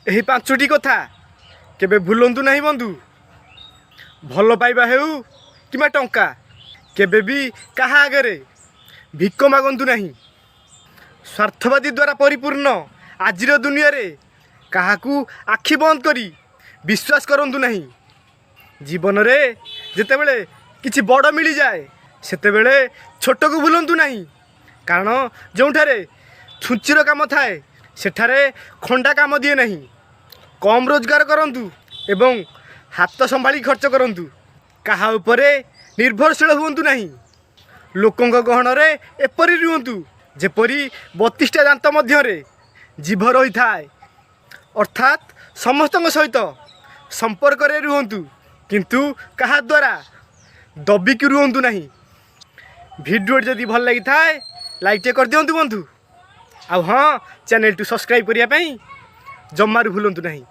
ଏହି ପାଞ୍ଚଟି କଥା କେବେ ଭୁଲନ୍ତୁ ନାହିଁ ବନ୍ଧୁ। ଭଲ ପାଇବା ହେଉ କିମ୍ବା ଟଙ୍କା, କେବେ ବି କାହା ଆଗରେ ଭିକ ମାଗନ୍ତୁ ନାହିଁ। ସ୍ୱାର୍ଥବାଦୀ ଦ୍ୱାରା ପରିପୂର୍ଣ୍ଣ ଆଜିର ଦୁନିଆରେ କାହାକୁ ଆଖି ବନ୍ଦ କରି ବିଶ୍ୱାସ କରନ୍ତୁ ନାହିଁ। ଜୀବନରେ ଯେତେବେଳେ କିଛି ବଡ଼ ମିଳିଯାଏ, ସେତେବେଳେ ଛୋଟକୁ ଭୁଲନ୍ତୁ ନାହିଁ, କାରଣ ଯେଉଁଠାରେ ଛୁଞ୍ଚିର କାମ ଥାଏ, ସେଠାରେ ଖଣ୍ଡା କାମ ଦିଏ ନାହିଁ। କମ୍ ରୋଜଗାର କରନ୍ତୁ ଏବଂ ହାତ ସମ୍ଭାଳି ଖର୍ଚ୍ଚ କରନ୍ତୁ। କାହା ଉପରେ ନିର୍ଭରଶୀଳ ହୁଅନ୍ତୁ ନାହିଁ। ଲୋକଙ୍କ ଗହଣରେ ଏପରି ରୁହନ୍ତୁ, ଯେପରି 32ଟା ଦାନ୍ତ ମଧ୍ୟରେ ଜିଭ ରହିଥାଏ। ଅର୍ଥାତ୍ ସମସ୍ତଙ୍କ ସହିତ ସମ୍ପର୍କରେ ରୁହନ୍ତୁ, କିନ୍ତୁ କାହା ଦ୍ୱାରା ଦବିକି ରୁହନ୍ତୁ ନାହିଁ। ଭିଡ଼ିଓଟି ଯଦି ଭଲ ଲାଗିଥାଏ, ଲାଇକ୍ ଟିକେ କରିଦିଅନ୍ତୁ ବନ୍ଧୁ। ଆଉ ହଁ, ଚ୍ୟାନେଲଟି ସବସ୍କ୍ରାଇବ୍ କରିବା ପାଇଁ ଜମାରୁ ଭୁଲନ୍ତୁ ନାହିଁ।